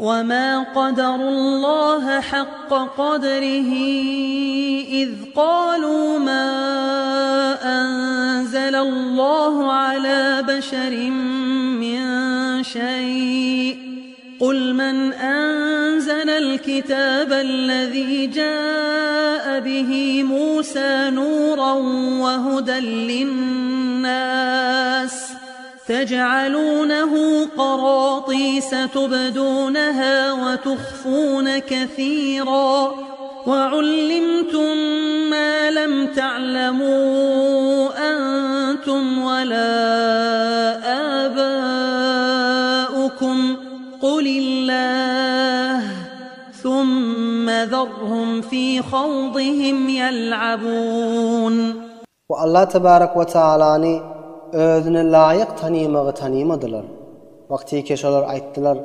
وما قدروا الله حق قدره إذ قالوا ما أنزل الله على بشر من شيء قل من أنزل الكتاب الذي جاء به موسى نورا وهدى للناس تجعلونه قراطيس تبدونها وتخفون كثيرا وعلمتم ما لم تعلموا أنتم ولا آباؤكم قل الله ثم ذرهم في خوضهم يلعبون We Allah tebarek we taalany özüne laýyk tanymagy tanymadylar. Wagtyky şolar aýtdylar,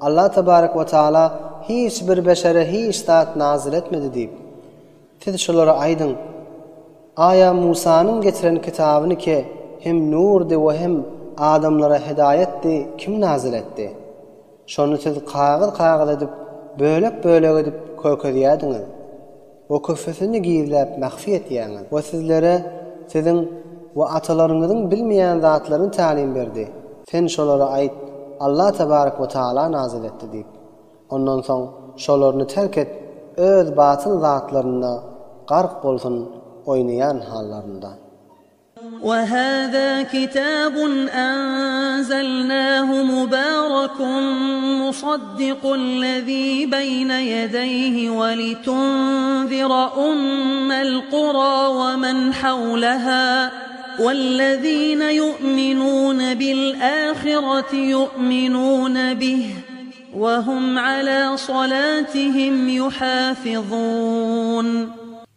Allah tebarek we taala hiç bir beşere hiç zat nazyl etmedi diýip. Siz şolara aýdyň, Aýa Musanyň getiren kitabyny ki hem nurdy we hem adamlara hedaýatdy kim nazyl etdi? Şony siz kagyz-kagyz edip, bölek-bölek edip kökezýädiňiz. We köpüsini gizläp mahfi etýäňiz. We sizlere siziň we atalaryňyzyň bilmeýän zatlaryny tälim berdi. Sen şolara aýt, Allah tebarek we taala nazyl etdi diýip. Ondan soň şolaryny terk et, öz batyl zatlarynda gark bolsun oýnaýan hallarynda. وهذا كتاب أنزلناه مبارك مصدق الذي بين يديه ولتنذر أم القرى ومن حولها والذين يؤمنون بالآخرة يؤمنون به وهم على صلاتهم يحافظون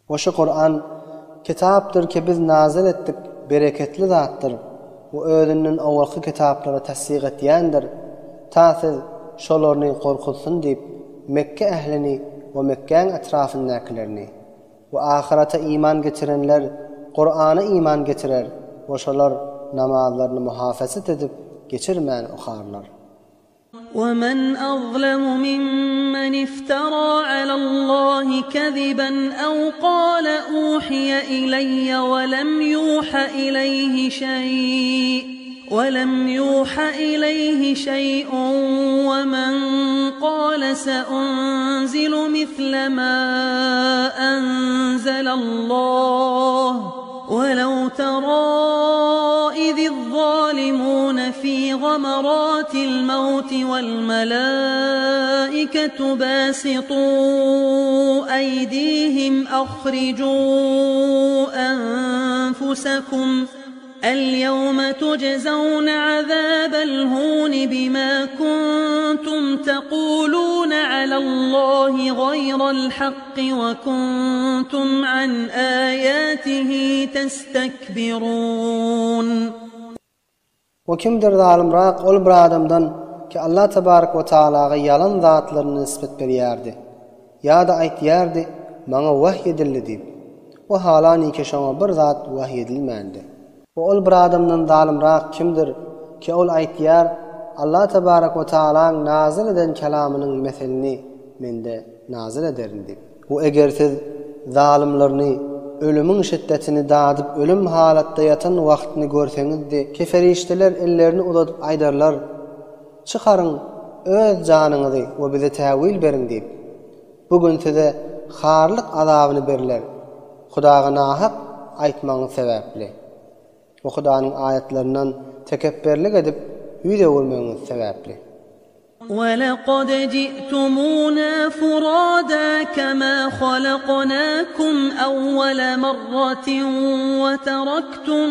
We şu Kuran, kitapdyr ki biz nazyl etdik, bereketli zatdyr we özünden owalky kitaplary tassyk etýändir, ta siz şolaryny gorkuzsyn diýip, Mekge ählini we Mekgäň etrafyndakylaryny. We ahyrete iman getirenler Kurana iman getirer we şolar namazlaryny muhafazat edip geçirmän okarlar. ومن أظلم ممن افترى على الله كذبا أو قال أوحي إلي ولم يوح إليه شيء ولم يوح إليه شيء ومن قال سأنزل مثل ما أنزل الله ولو ترى إذ الظالمون في غمرات الموت والملائكة باسطوا أيديهم أخرجوا أنفسكم اليوم تجزون عذاب الهون بما كنتم تقولون على الله غير الحق وكنتم عن آياته تستكبرون We kimdir zalymrak ol bir adamdan ki Allah tebarek we taalaga ýalan zatlaryny nisbet berýärdi. Ýa-da aýtýardy, Maňa wahy edildi diýip. We halaniki şoňa bir zat wahy edilmändi. We ol bir adamdan zalymrak kimdir ki ol aýtýar, Allah tebarek we taalaň nazyl eden kelamynyň meselini mende nazyl ederin diýip. We eger siz zalymlaryny ölümiň şiddetini dadyp ölüm halatda ýatan wagtyny görseňizdi ki ferişdeler ellerini uzadyp aýdarlar, Çykaryň öz janyňyzy we bize täwil beriň diýip. Bu gün size harlyk azabyny beriler, Hudaga nahak aýtmagyňyz sebäpli we Hudanyň aýatlaryndan tekepberlik edip ýüz öwürmegiňiz sebäpli. وَلَقَدْ جِئْتُمُونَا فُرَادَىٰ كَمَا خَلَقْنَاكُمْ أَوَّلَ مَرَّةٍ وَتَرَكْتُم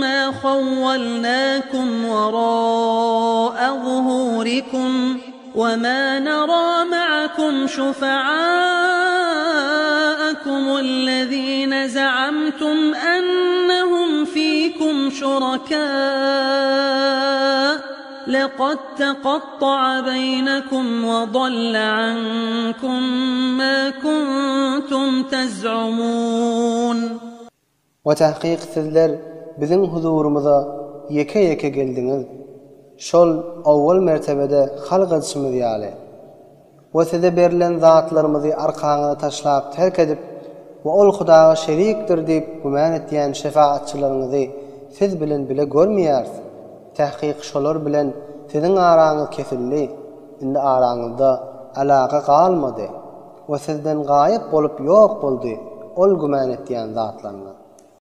مَّا خَوَّلْنَاكُمْ وَرَاءَ ظُهُورِكُمْ وَمَا نَرَىٰ مَعَكُمْ شُفَعَاءَكُمُ الَّذِينَ زَعَمْتُمْ أَنَّهُمْ فِيكُمْ شُرَكَاءُ لَقَدْ تَقَطَّعَ بَيْنَكُمْ وَضَلَّ عَنكُم مَّا كُنتُمْ تَزْعُمُونَ We tahkyk sizler biziň huzurymyza ýeke-ýeke geldiňiz, şol owwal mertebede halk edişimiz ýaly. We size berlen zatlarymyzy arkaňyza taşlap terk edip we ol Hudaga şerikdir diýip gümän etýän şefaatçylaryňyzy siz bilen bile görmeýäris. Tahkyk şolar bilen siziň araňyz kesildi, indi araňyzda alaka galmady we sizden gaýyp bolup ýok boldy ol gümän etýän zatlaryňyz.